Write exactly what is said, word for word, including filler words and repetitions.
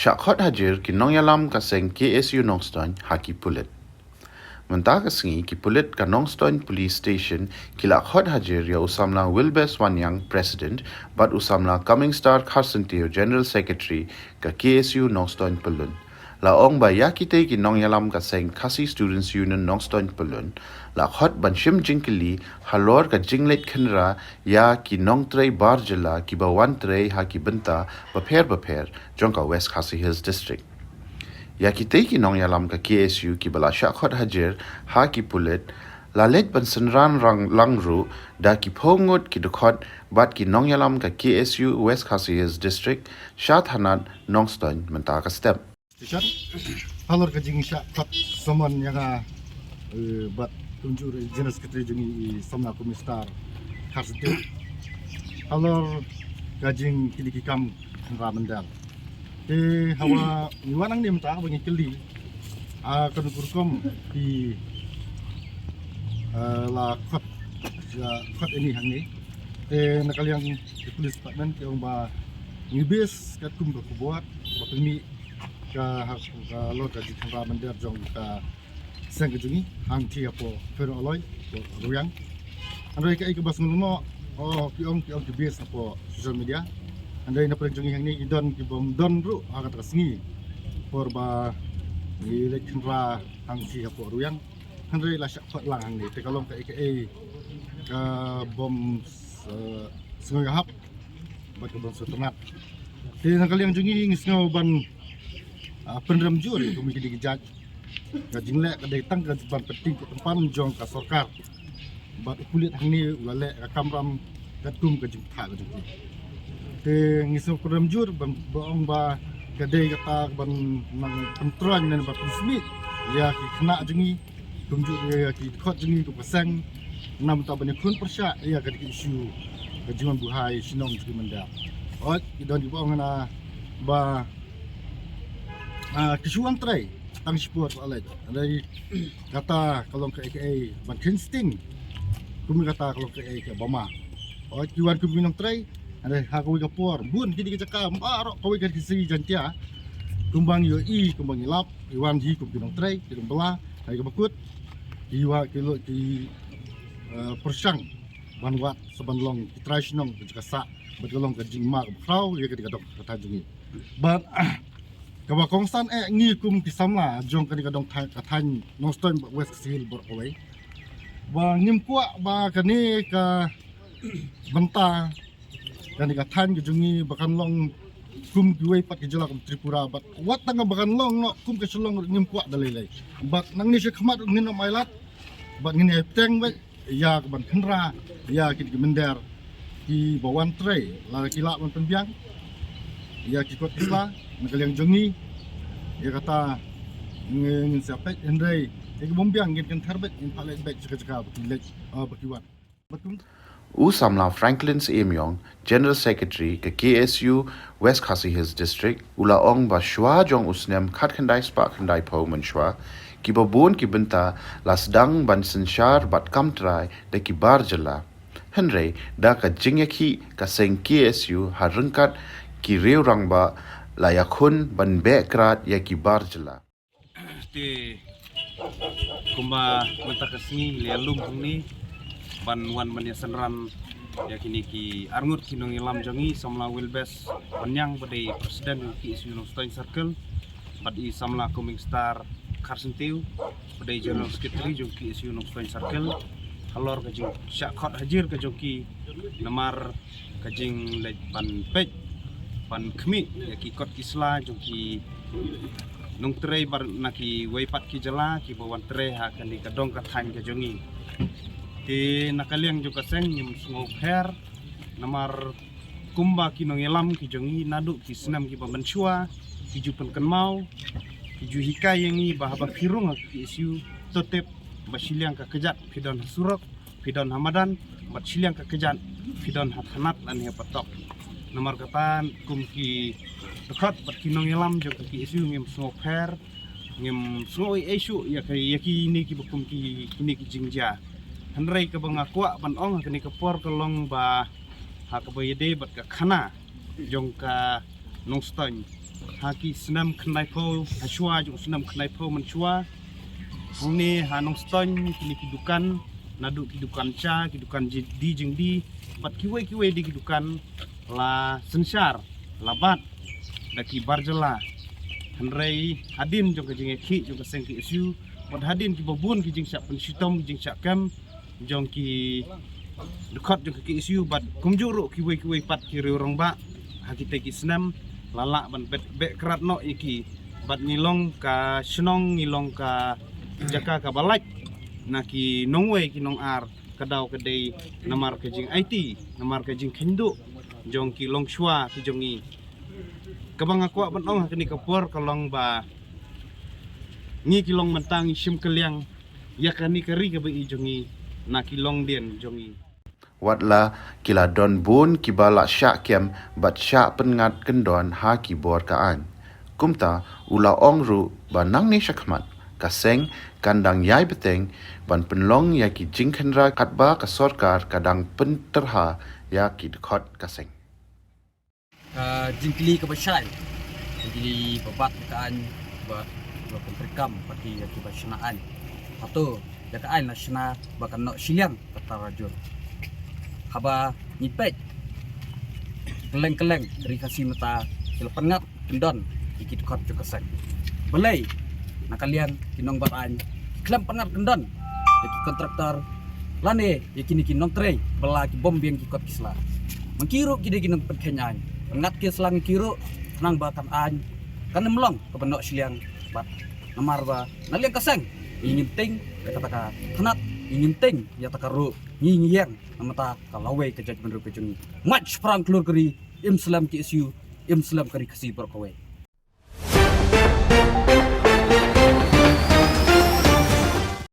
Shah khot hajir ki nongïalam ka seng K S U Nongstoiñ ha ki pulit. Mynta ka sngi ki pulit ka Nongstoiñ Police Station ki la khot hajir ïa u samla Wilbes Waniang, President, bad u samla Coming Star Kharsyntiew, General Secretary ka K S U Nongstoiñ Pyllun. La ong ba ïa kitei ki nongïalam ka seng Khasi Students Union Nongstoiñ Pyllun la khot ban shim jingkylli halor ka jingleit khynra ïa ki nongtrei bar jylla kiba wan trei ha ki bynta bapher bapher jong ka West Khasi Hills District. Ïa kitei ki nongïalam ka K S U kiba la shah khot hajir ha ki pulit la leit ban synran rang lang ruh da ki phew ngut ki dkhot bad ki nongïalam ka K S U West Khasi Hills District sha thanat Nongstoiñ mynta ka step. Station. Halor ka jingshah khot summon ïa nga, eh, bad kumjuh ruh General Secretary jong ngi i samla Coming Star Kharsyntiew. Halor ka jingkylli ki kam khynra mynder. Te haba ngi wan hangne mynta ba ngi kylli, ah, kano ka rukom ki, ah, la khot, la khot ïa ngi hangne. Te na ka liang ki police department ki ong ba ngi base katkum ka khubor ba pynmih ka, ha, halor ka jingkhynra mynder jong ka seng ka jong ngi hangtei hapoh Pherroh Aloi, hapoh Rwiang. Hynrei kaei kaba sngewlyngngoh, oh, ki ong, ki ong ki base hapoh social media. Hynrei na pdeng jong ngi hangne ki don kibym don ruh ha kata ka sngi por ba ngi leit khynra hangtei hapoh Rwiang. Hynrei la shah khot lang hangne, te ka long kaei kaei kabym, eh, sngewhap bad kabym sngewtynnat. Te na ka liang jong ngi ngi sngew ban, ah, pynrem jur ïa kine ki jait. Ka jingleh ka dei tang ka ban pynting ka pynpan jong ka sorkar. Bad u pulit hangne u la leh ka kamram katkum ka jingthoh ka jong ki. Te ngi sngew pynrem jur ban, ba ong ba ka dei kata ban nang pyntroiñ ne ban pynsmit ïa ki khynnah jong ngi, kumjuh ïa ki dkhot jong ngi kum ka seng, namar ban ïakhun pyrshah ïa ka issue ka jingwan buhai shnong jong ki mynder. Oi, ki don kiba ong hana ba, ah, ki shu wan trei tang shipor ba leit. Hynrei kata ka long kaei kaei ban kheiñ sting. Kum kata ka long kaei kaei ba ma. Oi, ki wan kum ki nongtrei. Hynrei ha kawei ka por, bun kine ki jaka, baroh kawei ka Khasi Jaiñtia, kumba ngi ïohi, kumba ngi lap, ki wan hi kum ki nongtrei, ki nongbylla, ha kaba kut ki wan, ki lo, ki, eh, pyrshang ban wad sa ban long ki trai shnong ka jaka sah bad ka long ka jingma kaba khraw ïa ka dei ka dong ka thaiñ jong ngi. Bad kaba kongsan eh ngi kum ki samla jong kane ka dong thaiñ, ka thaiñ Nongstoiñ bad West Khasi Hills baroh kawei, ba ngim kwah ba kane ka bynta kane ka thaiñ ka jong ngi ba kan long kum kiwei pat ki jylla kum Tripura, bad wat tang ba kan long noh kum ka Shillong ruh ngim kwah da lei lei. Bad nangne sha khmat ruh ngin ym ailad bad ngin ïa bteng beit ïa ka ban khynra ïa kine ki mynder kiba wan trei, lada ki lah ban pynbiang ïa ki kot ki sla na ka liang jong ngi, ïa kata ngin, ngin sa peit, hynrei ïa ki bym biang ngin kynther beit, ngin phah leit beit sha ka jaka ba ki leit, ah, ba ki wan. Bad kum U samla Franklin Syiem Ïong, General Secretary ka K S U West Khasi Hills District, u la ong ba shuwa jong u snem khatkhyndai spah khyndaiphew mynshwa, kiba bun ki bynta la sdang ban synshar bad kam trai da ki bar jylla. Hynrei da ka jingïakhih ka seng K S U ha ryngkat ki riew rangbah, la ïakhun ban beh krad ïa ki bar jylla. Te kumba mynta ka sngi ngi la ïalum hangne ban wan ban ïasynran ïa kine ki arngut ki nongïalam jong ngi, samla Wilbes Waniang ba dei President jong K S U Nongstoiñ Circle, bad i samla Coming Star Kharsyntiew ba dei General Secretary jong K S U Nongstoiñ Circle, halor ka jingshah khot hajir ka jong ki namar ka jingleit ban peit ban khmih ïa ki kot ki sla jong ki nongtrei bar na kiwei pat ki jylla kiba wan trei ha kane ka dong ka thaiñ ka jong ngi. Te na ka liang jong ka seng ngim sngewpher namar kumba ki nongïalam ki jong ngi naduh ki snem kiba mynshuwa ki ju pynkynmaw, ki ju hikai ïa ngi ba haba phi rung ha ka K S U to tip ba shiliang ka kjat phi don ha surok, phi don ha madan, bad shiliang ka kjat phi don ha thanat lane ha patok. Namar kata kum ki dkhot bad ki nongïalam jong ka K S U ngim sngewpher, ngim sngew ei ei shuh ïa ka, ïa kine kiba kum ki, kine ki jingjia. Hynrei kaba nga kwah ban ong ha kane ka por ka long ba ha kaba ïadei bad ka khana jong ka Nongstoiñ Ha ki snem khyndaiphew, ha shuwa jong u snem khyndaiphew mynshuwa, hangne ha Nongstoiñ, kine ki dukan, naduh ki dukan cha, ki dukan ji-, di jingdi, bad kiwei kiwei de ki dukan la synshar, la bat da ki bar jylla. Hynrei hadien jong ka jingïakhih jong ka seng K S U, bad hadien kiba bun ki jingshah pynshitom, ki jingshah kem jong ki dkhot jong ka K S U, bad kumjuh ruh kiwei kiwei pat ki riew rangbah ha kitei ki snem la lah ban beh, beh krat noh ïa ki. Bad ngi long ka shnong, ngi long ka jaka kaba lait na ki nongwei ki nongar, ka daw ka dei namar ka jingaiti, namar ka jingkheiñ duh jong ki longshuwa ki jong ngi. Kaba nga kwah ban ong ha kane ka por ka long ba ngi ki long mynta ngi shim kylliang ïa kane ka ri kaba i jong ngi na ki longdien jong ngi. Wat la ki la don bun kiba la shah kem bad shah pynngat kyndon ha ki bor ka aiñ. Kumta u la ong ruh ba nangne shakhmat ka seng kan dang ïai bteng ban pynlong ïa ki jingkhynra katba ka sorkar ka dang pyntyrha ïa ki dkhot ka seng. Ka jingkylli kaba shai, jingkylli ba bat ïa ka aiñ, ba, ba pyntrei kam pat ïa kiba shna aiñ. Hato ïa ka aiñ la shna ba kan noh shiliang kata rajur? Haba ngi peit kylleng kylleng ka ri Khasi mynta ki la pynngat kyndon ïa ki dkhot jong ka seng. Balei na ka liang ki nongbat aiñ ki khlem pynngat kyndon ïa ki kontraktor lane ïa kine ki nongtrei ba la ki bym biang ki kot ki sla? Ma ki ruh ki dei ki nongpynkheiñ aiñ, pynngat ki sla ma ki ruh, khnang ba kan aiñ kan ym long kaba noh shiliang. Bad namar ba na liang ka seng ngi ngim tieng ïa kata ka tnat, ngi ngim tieng ïa kata ka ruh, ngi ngi ïeng namar ka lawei ka jaitbynriew ka jong ngi. Mach phrang klur ka ri, im slem K S U, im slem ka ri Khasi baroh kawei.